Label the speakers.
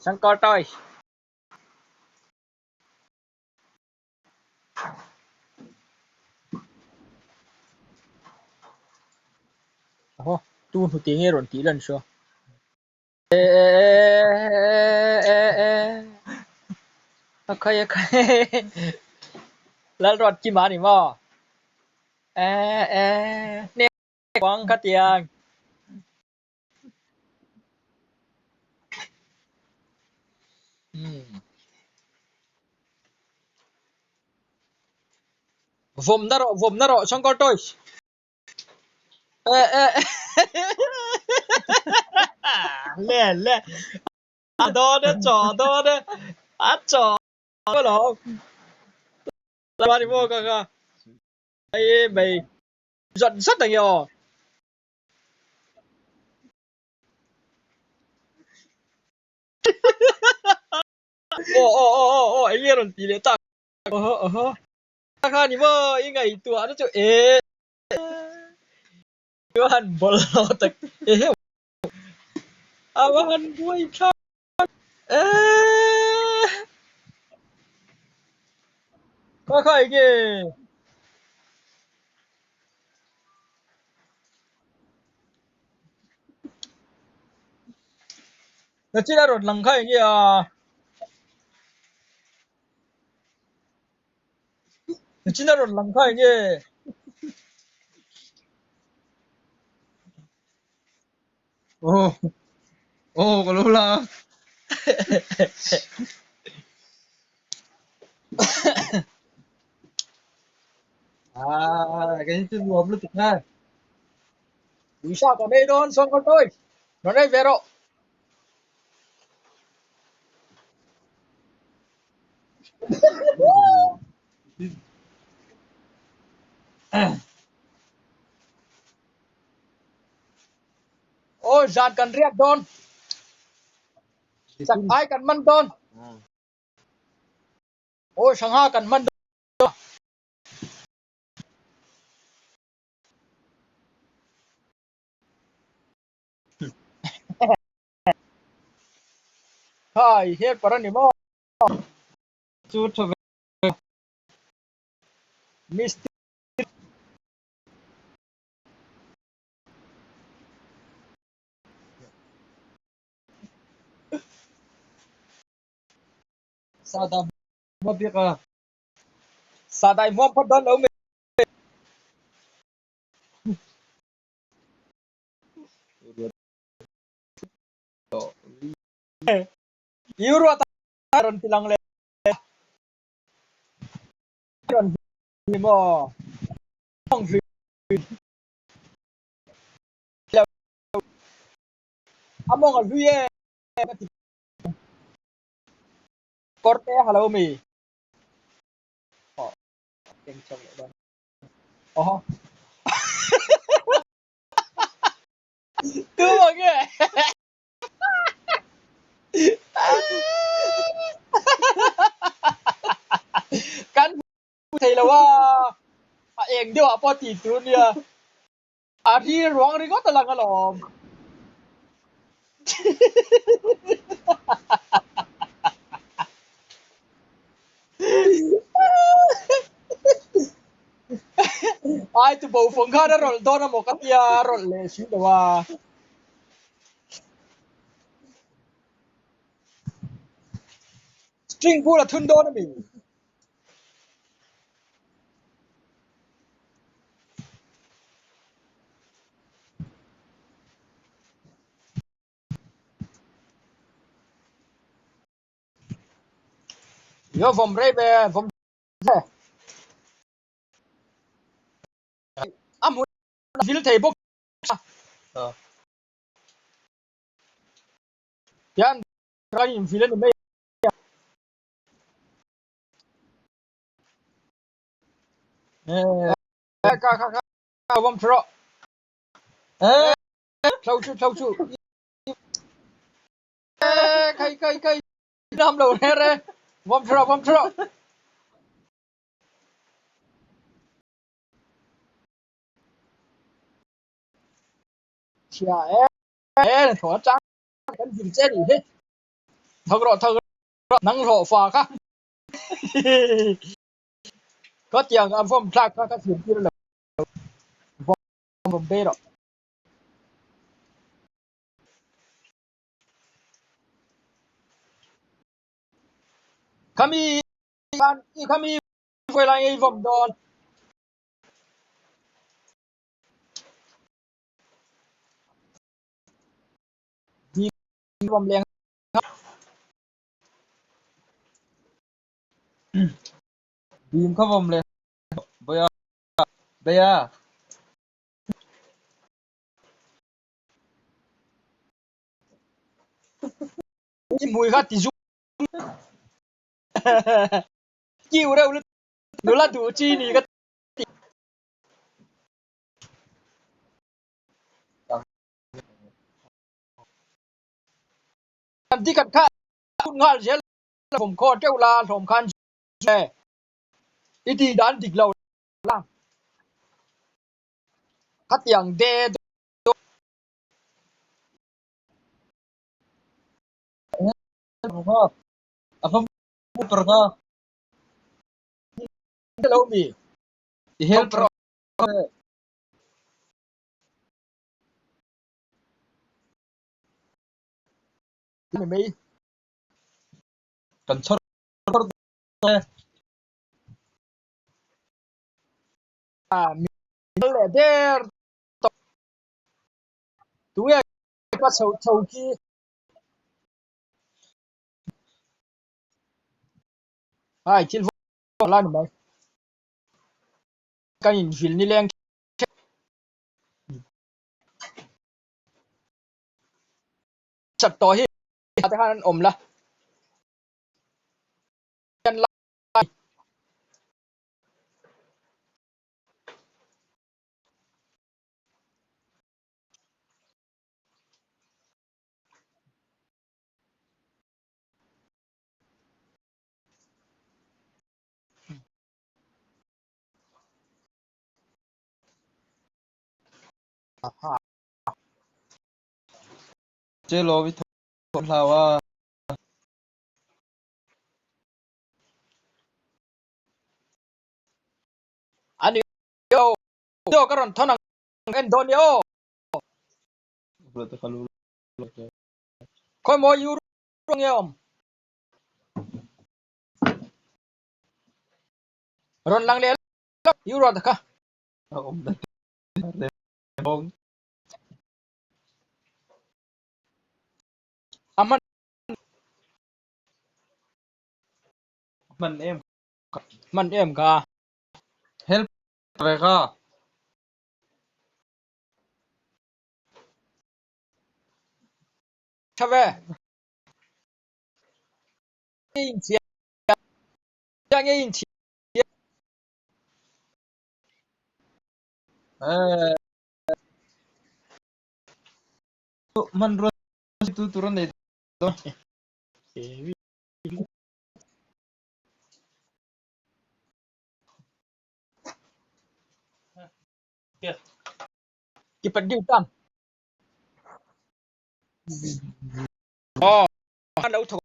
Speaker 1: Shankar Toys. Aw tu hnute nge rawn tih lan hria. A khawi a khawi Lalruat Kima a ni maw? Hnek ang khatiang. Vawmna rawh vawmna rawh Shankar Toys. Le le a dawn e chaw dawn e a chaw alawm ni maw ka kha hei mai zat zat ang e aw. Aw aw aw aw aw eng nge rawn tih leh tak aw aw kha kha ni maw i ngaihtuah na chu e chuan bawlhhlawh tak ehe a va han buai thlak e kha kha eng nge Nachin a rawn lang kha eng nge a. Nachin a rawn lang kha eng nge.
Speaker 2: Aw aw ka lo la a. Ah ka in chu nuam lutuk nge.
Speaker 1: Uisa ka nei dawn sawng ka tawi. Rawn ei ve rawh. Aw zan kan riak dawn. Chak ai kan man dawn. Aw sangha kan man dawn. Khai helper a ni maw?
Speaker 2: Chu tha ve.
Speaker 1: Mistiri.
Speaker 2: Sada hmuam bik a.
Speaker 1: Sadai hmuam phawt dawn lo mi. I ruat a rawn ti lang leh rawn ni maw? A mawng a hlui e ka ti kawr te a ha lo mi. Aw Tu ang nge? Kan hmu thei lo a, a eng deuh ah pawh tih tur nia. A ri ruang ringawt a lang alawm. Ai tu bo fawng khan a rawlh dawn amaw ka tia a rawlh leh si lo a. String bul a thun dawn ami? Yo vawm rei ve vawm ve. A hmun a vil thei bawk a. Tian kan invil a ni mai a. Ka ka ka vawm tha rawh. Thlo chu thlo chu. Khai khai khai nam lo re re. Vawm tha rawh vawm tha rawh. Chhia e. E thaw chang kan vil che ni hi. Thawk rawh thawk rawh nang hlawh fa kha ka tiang a vawm thlak kha ka zirtir lo vawm ve rawh. Khami khan khami vawi lai nge i vawm dawn. Vawm leng
Speaker 2: Dim kha vawm leng Baya Baya.
Speaker 1: I hmui kha ti zum kiu reuh lutuk nula duh chi ni ka ti. Kan ti khat kha hun nghal zel vawm khaw teuh la hlawm khan e i tih dan dik lo la khatiang de lo mi
Speaker 2: I help
Speaker 1: ni mai.
Speaker 2: Kan chhawr
Speaker 1: A mi leh der tawh. Tunge ka chho chho khi. Hai thil vawk la ni mai. Kan invil nileng Chat tawh hi te khan an awm la.
Speaker 2: Chelaw i thawh hlau a.
Speaker 1: Ani aw aw ka rawn thawn ang en dawn nia aw. Khawi maw i ruang nge awm? Rawn lang leh lawk i ruat kha. A hman.
Speaker 2: Hman em.
Speaker 1: Hman em kha.
Speaker 2: Help ve kha.
Speaker 1: Tha ve. In chia. Nge in chia.
Speaker 2: Eh. Man ruat tu tur an nei dawn.
Speaker 1: Ki pat deuh tan. Aw an lo thawk.